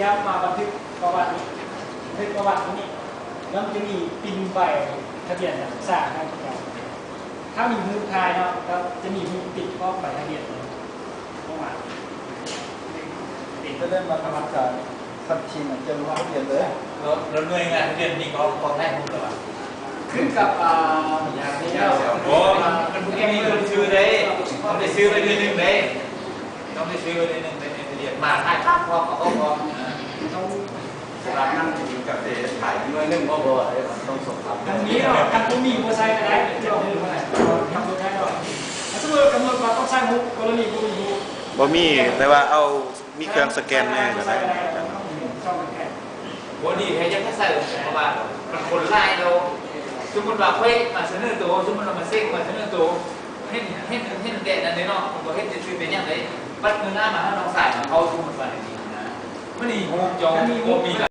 ແລ້ວມາບັນທຶກປະຫວັດ ບັນທຶກປະຫວັດຢູ່ນີ້ ແລ້ວມັນຈະມີປິ່ນໃບທະບຽນສັນຊາດໃຫ້ເຈົ້າ. ຖ້າມີຮູບຖ່າຍເນາະ ກໍຈະມີຮູບຕິດຂອງໃບທະບຽນເນາະ ເພາະວ່າ ເປັນ ຈະໄດ້ມາທຳການ ຄັດຊີ້ນະ ຈະມາທະບຽນເລີຍ. ແລ້ວ ແລ້ວໜ່ວຍງານທະບຽນນີ້ກໍ ກໍໃຫ້ຮູ້ແລ້ວວ່າ ຂຶ້ນກັບ ອ່າ ໂອ້ ມັນ ມັນບໍ່ມີລາຍຊື່ເດ້ ຕ້ອງໄດ້ຊື່ໄວ້ໜ່ວຍໜຶ່ງເດ້ ຕ້ອງໄດ້ຊື່ໄວ້ໜ່ວຍໜຶ່ງເດ້ ໃນທະບຽນ ມາຖ່າຍພາບພ້ອມ ເອົາເຂົ້າພ້ອມ ຕ້ອງ ສະບາຍນັ້ນ ຈະມີກາເຟຂາຍໜ່ວຍໜຶ່ງບໍ່? ບໍ່ ຕ້ອງສົ່ງ ຄັນມີເນາະ ຄັນບໍ່ມີບໍ່ໃຊ້ກໍໄດ້ ເຈົ້າຮູ້ບໍ່ໄດ້ ກຳນົດໄດ້ດອກ. ສົມມຸດກຳນົດວ່າຕ້ອງໃຊ້ຮູບ ກໍລະນີບໍ່ມີຮູບ ບໍ່ມີ ແຕ່ວ່າເອົາ ມີເຄື່ອງສະແກນແດ່ກໍໄດ້. ບໍ່ດີແທ້ ຢາກໃຫ້ໃສ່ ເພາະວ່າມັນຄົນຫຼາຍແລ້ວ ສົມມຸດວ່າຂ້ອຍມາສະເໜີໂຕ ສົມມຸດວ່າມາເຊັກມາສະເໜີໂຕ ເຫັນ ເຫັນ ເຫັນແຕ່ນັ້ນເດ້ເນາະ ບໍ່ເຫັນຈະຊື່ເປັນຫຍັງເດ້. ບັດມື້ໜ້າມາຫານ້ອງຊາຍຂອງເຂົາ ສົມມຸດວ່າແນວນີ້ນະ ມື້ນີ້ຮູບເຈົ້າບໍ່ມີ.